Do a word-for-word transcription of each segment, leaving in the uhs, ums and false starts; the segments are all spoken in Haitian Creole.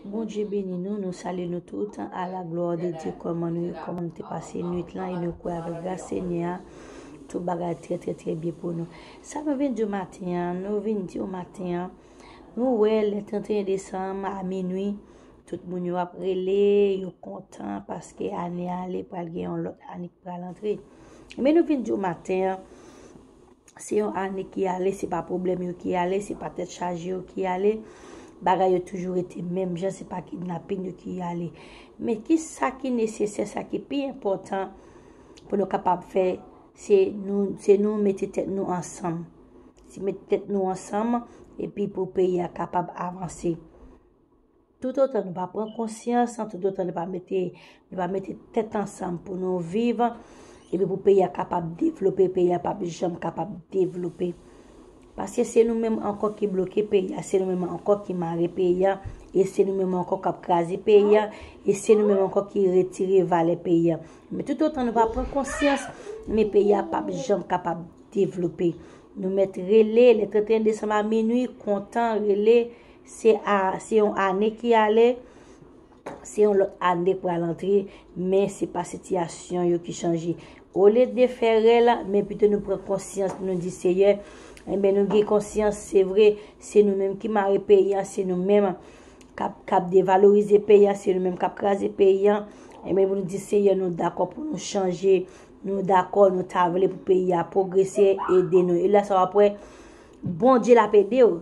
Bondye beni nou, nou salye nou tout, à la gloire de Dieu, kòman nou ye, kòman nou te pase nwit lan, e nou kwè avèk gras Senyè a, tout bagay trè, trè, trè byen pou nou. Sa nou vin di w maten an, nou vin di w maten an, nou wè lè trannteyen desanm a minwi, tout moun yo ap rele, yo kontan, paske ane ale pral gen yon lòt ane ki pral antre. Men nou vin di w maten an, se yon ane ki ale, se pa pwoblèm yo ki ale, se pa tèt chaje yo ki ale. Bagay yo toujou rete menm jan, se pa kidnapin yo ki ale. Men ki sa ki nesesè, sa ki pi enpòtan pou nou kapab fè, se nou, se nou mete tèt nou ansanm. Se mete tèt nou ansanm, epi pou peyi a kapab avanse. Toutotan nou pa pran konsyans, toutotan nou pa mete, nou pa mete tèt ansanm pou nou viv, epi pou peyi a kapab devlope, peyi a p ap janm kapab devlope. Paske se nou menm ankò ki bloke peyi a, se nou menm ankò ki mare peyi a, e se nou menm ankò k ap kraze peyi a, e se nou menm ankò ki retire valè peyi a. Men toutotan nou pa pran konsyans, men peyi a p ap janm kapab devlope. Nou mèt rele, lè trannteyen desanm a minwi, kontan, rele, se a, se yon ane ki ale, se yon lòt ane k pral antre, men se pa sitiyasyon yo ki chanje. Olye de fè rèl, men pito nou pran konsyans, nou di, Seyè, enben, nou gen konsyans, se vre, se nou menm ki mare peyi a, se nou menm k ap, k ap devalorize peyi a, se nou menm k ap kraze peyi a. Enben, pou nou di, Seyè, nou dakò pou nou chanje, nou dakò, nou ta vle pou peyi a pwogrese, ede nou. E la sa w ap wè, Bondye l ap ede w.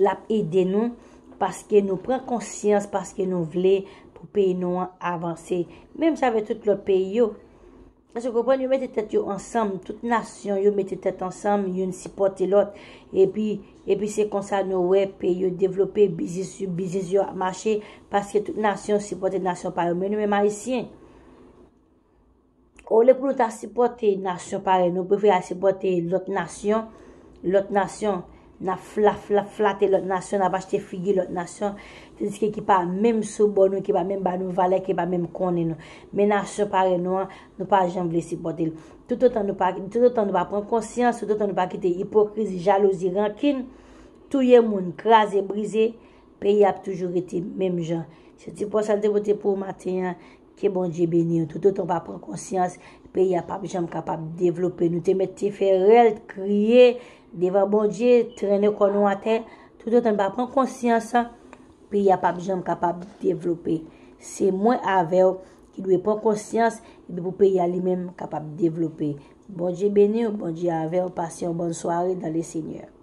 L ap ede nou, paske nou pran konsyans, paske nou vle pou peyi nou an avanse. Menm jan avèk tout lòt peyi yo. Èske w konprann? Yo mete tèt yo ansanm, tout nasyon yo mete tèt ansanm, youn sipòte lòt. Epi, epi se konsa nou wè peyi yo devlope, biznis yo, biznis yo ap mache, paske tout nasyon sipòte nasyon pa yo. Men nou menm Ayisyen, olye pou nou ta sipòte nasyon parèy nou, nou prefere al sipòte lòt nasyon, lòt nasyon, n ap fla, fla, flate lòt nasyon, n ap achte figi lòt nasyon, tandiske ki pa menm sou bò nou, ki pa menm ba nou valè, ki pa menm konnen nou. Men nasyon parèy nou an, nou pa janm vle sipòte l. Toutotan nou pa, toutotan nou pa pran konsyans, toutotan nou pa kite ipokrizi, jalouzi, rankin, touye moun, kraze, brize, peyi a ap toujou rete menm jan. Se ti pòs sa l te pote pou w maten an. Ke Bondye beni w. Toutotan w pa pran konsyans, peyi a p ap janm kapab devlope. Nou te mèt te fè rèl, kriye devan Bondye, trennen kò nou atè. Toutotan n pa pran konsyans, peyi a p ap janm kapab devlope. Se mwen avè w ki dwe pran konsyans, epi pou peyi a li menm kapab devlope. Bondye beni w, Bondye avè w, pase yon bòn sware dans le Seigneur.